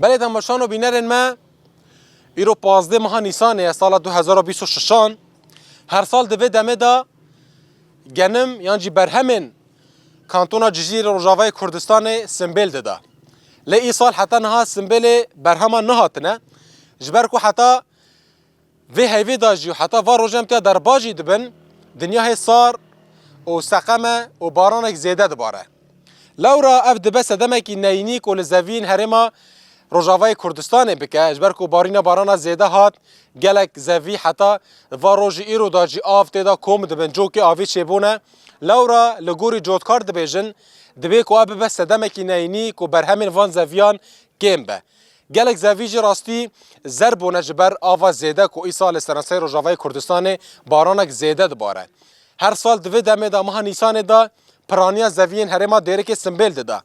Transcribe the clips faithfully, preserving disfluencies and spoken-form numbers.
Belê temaşan û bînerên me, îro pazdeh meha Nîsanê ye, sala du hezar û bîst û şeşan. Her sal di vê demê de genim yan jî berhemên Kantona Cizîrê Rojavayê Kurdistanê simbêl dida. Lê îsal heta niha simbêlê berheman nehatine. Ji ber ku heta vê heyvê de jî û heta van rojan tiya derbas jî dibin, dinya hê sar û seqem e û baranek zêde dibare. Lewra ev dibe sedemekî neyînî ku li zeviyên herêma Rojavayê Kurdistanê bike, ji ber ku barîna barana zêde hat, gelek zevî heta va rojî îro de jî av tê de kom dibin, cokê avê çêbûne. Lewra li gorî cotkar dibêjin, divê ku ev bibe sedemekî neyînî ku berhemên van zeviyan kêm be. Gelek zevî jî rastî zer bûne ji ber ava zêde ku îsal li seranserê Rojavayê Kurdistanê baranek zêde dibare. Her sal di vê demê de meha Nîsanê de piraniya zeviyên herêma Dêrikê simbêl dida.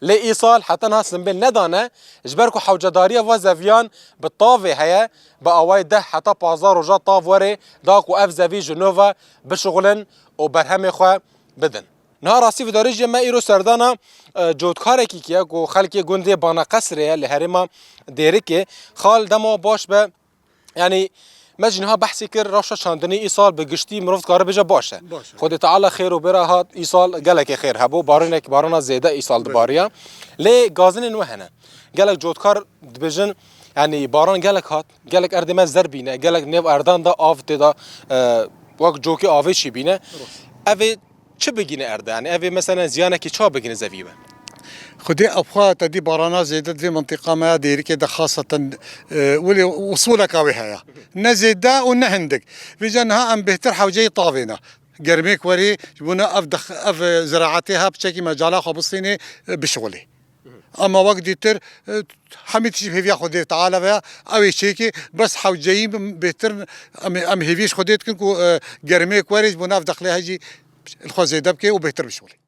Lê îsal heta niha simbêl nedane, ji ber ku hewcedariya va zeviyan bi tavê heye, bi awayê deh heta pazdeh roja tav were da ku ev zevî ji nû ve bişuxulin û berhemê xwe bidin. Niha rastî vidarê jî me îro serdana, e, cotkarekî kiye ku xelkê gundê Bana Qesrê ye li herêma Dêrikê. Xal dema baş be, yanî me jî niha behsê kir, rewşa çandinî îsal bi giştî mirov dikare bêje baş e. Baş e. Xwedê Teala xêr û bêra hat, îsal gelekê xêr hebû, barinek, barana zêde îsal Belê. dibariya. Lê gazinên we hene. Gelek cotkar dibêjin, yanî baran gelek hat, gelek erdê me zer bîne, gelek nêv erdan de av tê de, e, wek cokê avê çêbîne. Rast. Ev ê çi bigîne erde? Yanî ev ê mesela ziyanekî ça bigîne zevî we? Xwedê ev xwe te dî barana zêde di vê mintiqa me ya Dêrikê de xaseten, e, welê usûleka wê heye. Ne zêde û ne hindik. Vêca niha em bêhtir hewceyî tavê ne. Germêk werê, ji bo ne ev dex-, ev, e, ziraetê ha piçekî mecala xwe bistînê, e, bişixulê. Ama wek dîtir, e, hemî tişt hêviya Xwedê Teala ve ya, ew ê çêkê, bes hewceyî bêhtir em, em hêviyê ji Xwedê dikin ku, e, germêk werê ji bo nav dexlê hejî li xwe zêde bike û bêhtir bişolê.